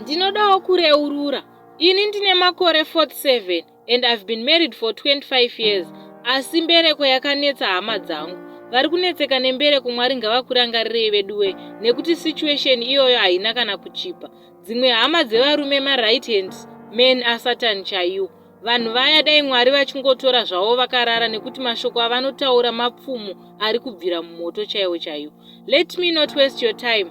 Ndinodawo kureurura. Ini ndine makore 47 and I've been married for 25 years, asi mbereko yakanetsa hama dzangu. Vari kunetseka nembereko, Mwari ngavakurangarirei veduwe, nekuti situation iyoyo haina kana kuchipa. Dzimwe hama dzevarume maright hand men asatani chaiwo. Vanhu vaya dai Mwari vachingotora zvavo vakarara, nekuti mashoko avanotaura mapfumo ari kubvira mumoto chaiwo chaiwo. Let me not waste your time,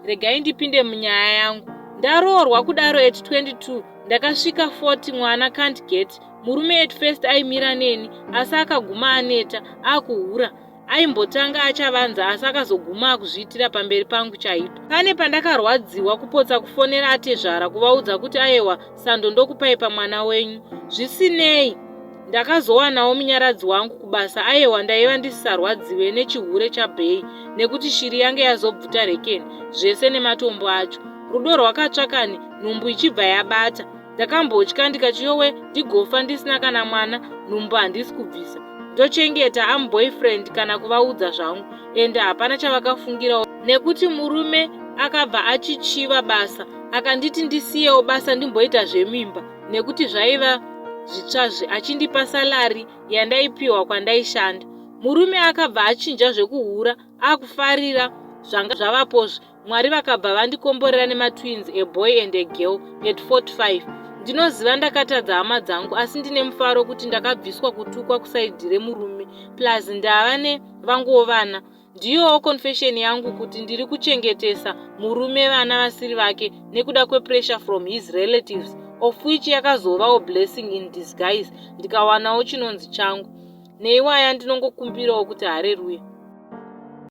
regai ndipinde munyaya yangu. Ndaroorwa kudaro at 22, ndakasvika 40 mwana can't get. Murume at first aimira neni, asi akaguma aneta akuhura. Aimbotanga achavanza, asi akazoguma akuzviitira pamberi pangu chaipo. Pane pandakarwadziwa kupotsa kufonera atezvara kuvaudza kuti ayewa, sando ndokupai pamwana wenyu. Zvisinei, ndakazowanawo munyaradzi wangu kubasa. Ayewa, ndaiva ndisisarwadziwe nechihure chabhei, nekuti shiri yange yazobvuta rekeni zvese nematombo acho. Rudo rwakatsvakani, nhumbu ichibva yabata. Ndakambotya ndikati, yowe, ndigofa ndisina kana mwana, nhumbu handisi kubvisa, ndochengeta amuboyfriend kana kuvaudza zvangu. Ende hapana chavakafungirawo, nekuti murume akabva achichiva basa, akanditi ndisiyewo basa ndimboita zvemimba, nekuti zvaiva zvitsvazve, achindipa salary yandaipiwa kwandaishanda. Murume akabva achinja zvekuhura, akufarira zvanga zvavapozve. Mwari vakabva vandikomborera nematwins, a boy and a girl, at 45. Ndinoziva ndakatadza hama dzangu, asi ndine mufaro kuti ndakabviswa kutukwa kuside remurume, plus ndava nevanguwo vana. Ndiyowo confession yangu kuti ndiri kuchengetesa murume vana vasiri vake nekuda kwepressure from his relatives, of which yakazovawo blessing in disguise, ndikawanawo chinonzi changu. Neiwaya ndinongokumbirawo kuti hareruya.